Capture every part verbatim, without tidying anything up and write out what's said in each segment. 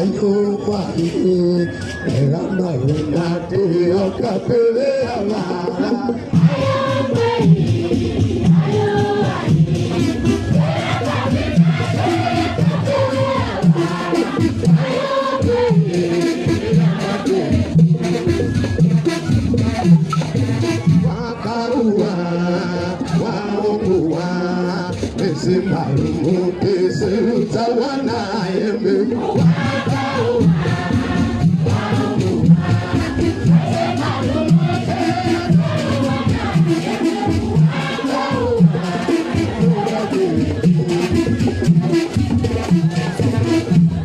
Ayo kwa ine, era ma yena te yo kapele avara. Wa ka u wa, wa u ngu wa. Ese mbarumu, ese lu za wan a embe.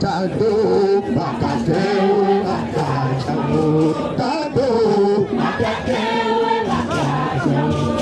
Tado, bakate u akajamo. Tado, bakate u akajamo.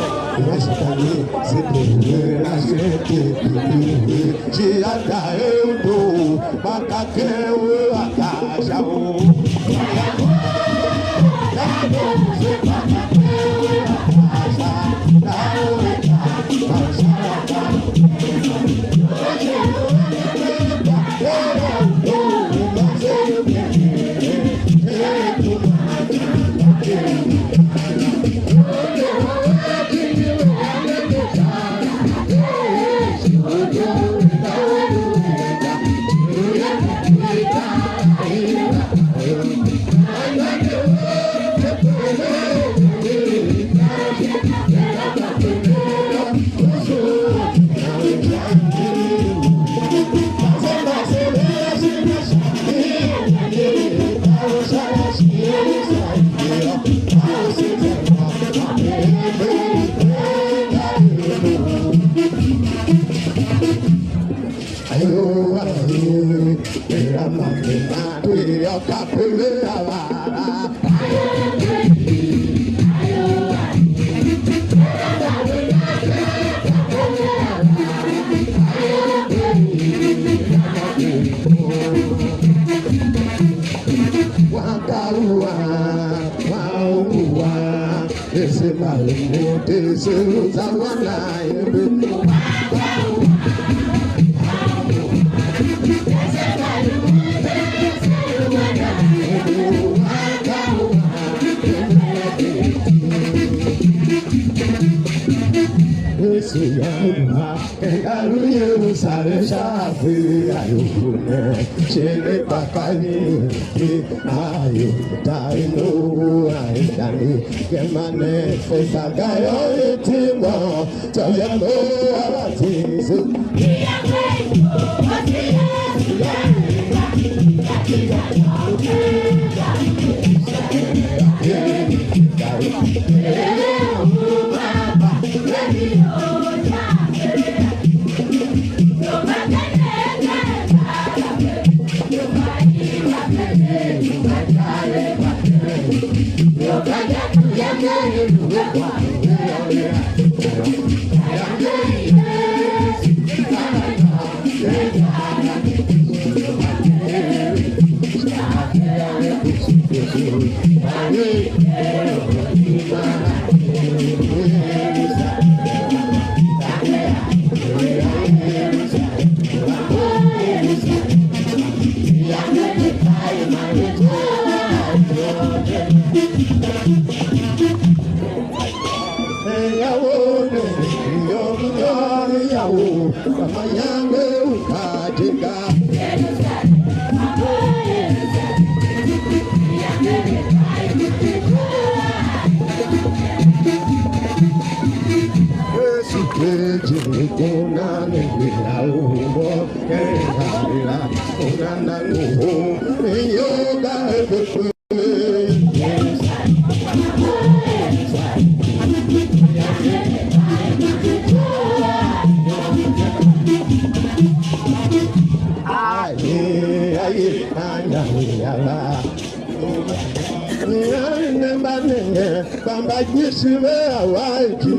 Ese mbalu mbu, ese lu za wana embe. Ese ya mba, enga lu Yerusalem sha afe a ior ne, shighe kpa ka ni a ior ta i Noa i Dani, gema ne fesa ga yô, i timo, tsô ya mo a va zinzi. Mayange u ka je ga. Yesu ke je, kona ne la u mo, ke la la, kona na u, yo ga e. Aye, aye, anya, anya, anya. Nenge mba nenge, bamba gisi ve awa iti.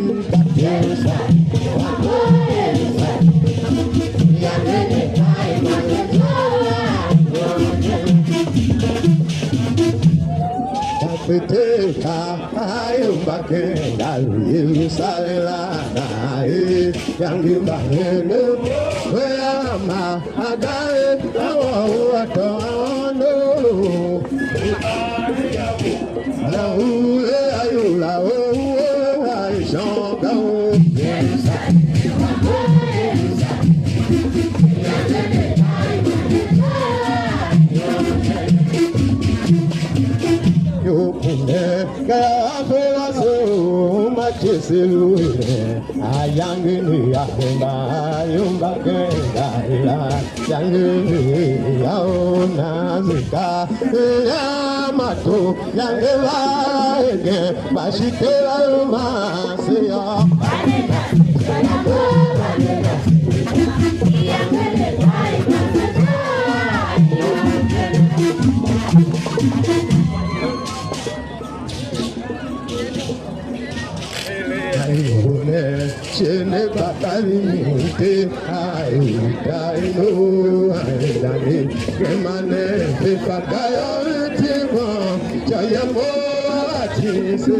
Kapete ka ayo mba ken ga lu Yerusalem la, na e yangi mba hene, ve ama. Agare, awa u atô aôndo. Na ule ayula u a ishonga u. Yo pune, ka afera so, ma chese lu ere. Ayange ne ya hemba ayumba ken ga la. Yange ne ya ona zika. Ya mato, yange va ege, ba shi te la ma se ya. Ai, one, shene bakari minte, ai, dai no, ai, dani, kemane, pe pakayo, timo, chayamo, atise.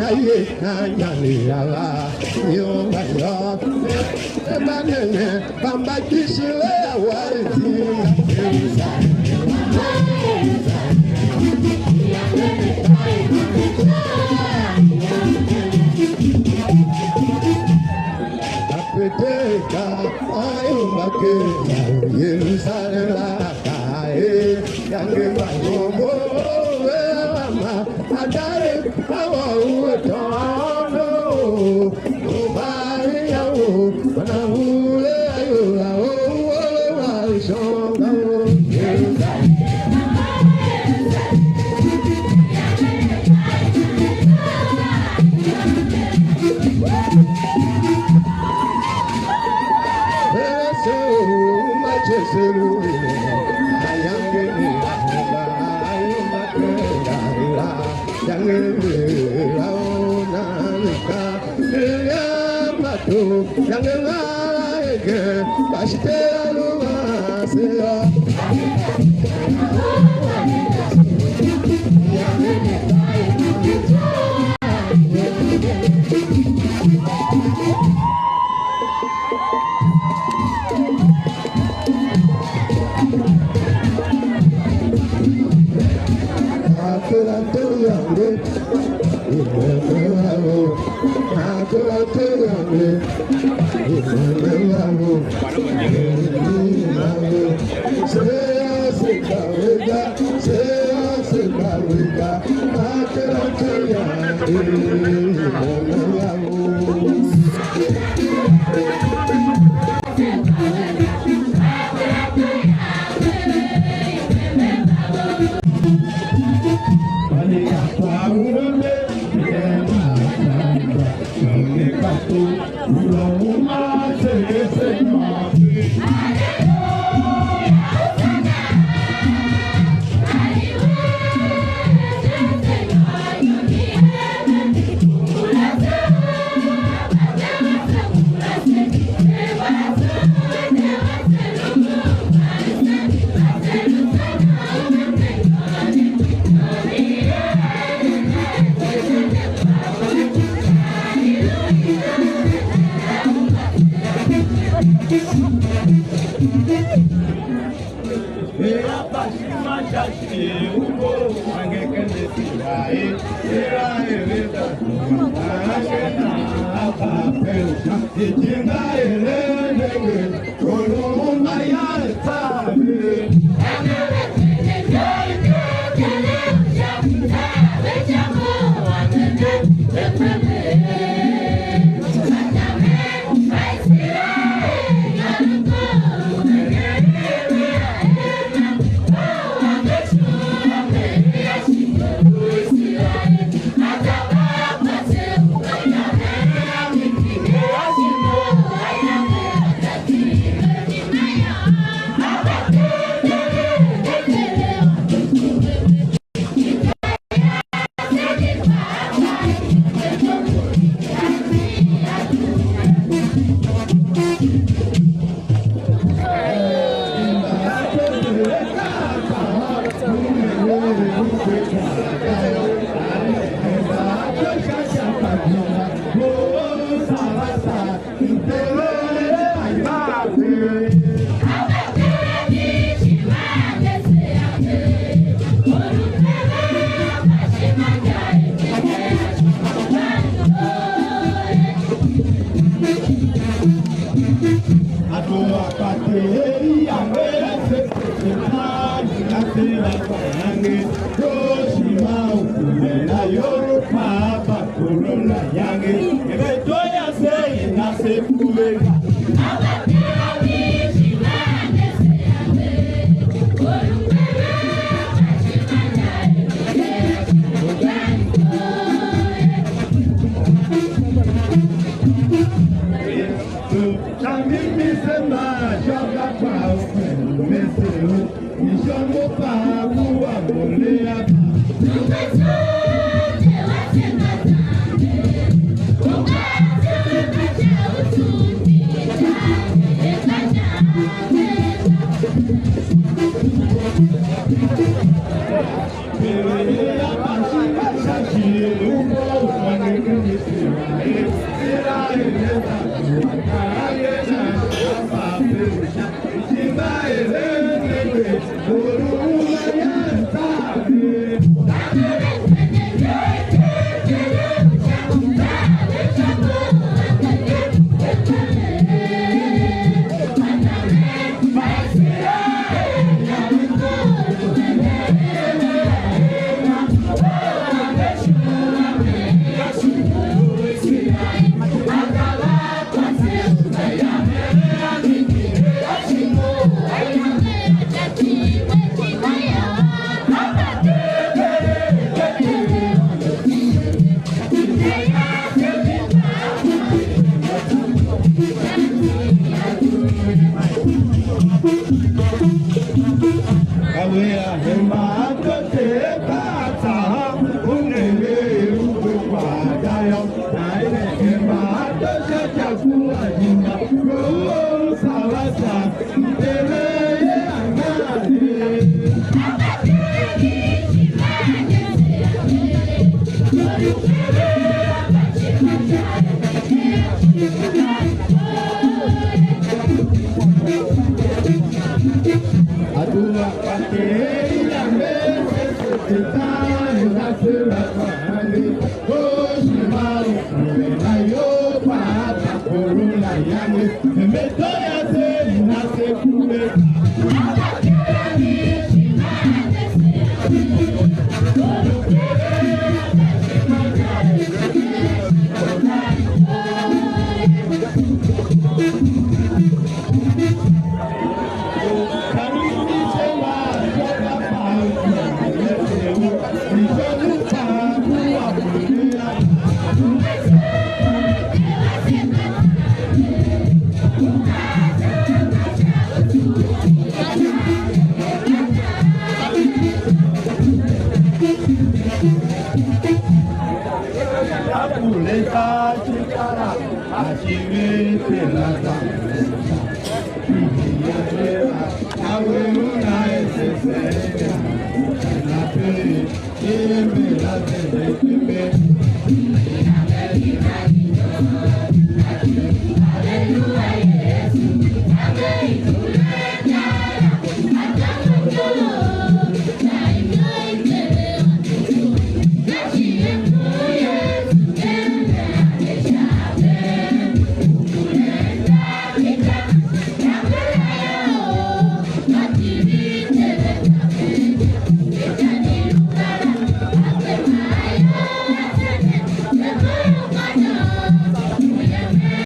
Aye, anyan yala, yonga ya. Emanene, bamba kishile ya warizi. Kapeteka, ayumba ke, Yerusalem la kae, yange bayombo, ama, adare, awa uwe tono, ubari ya u, mana ule ayo, awo, uwe wa shonga, Yerusalem.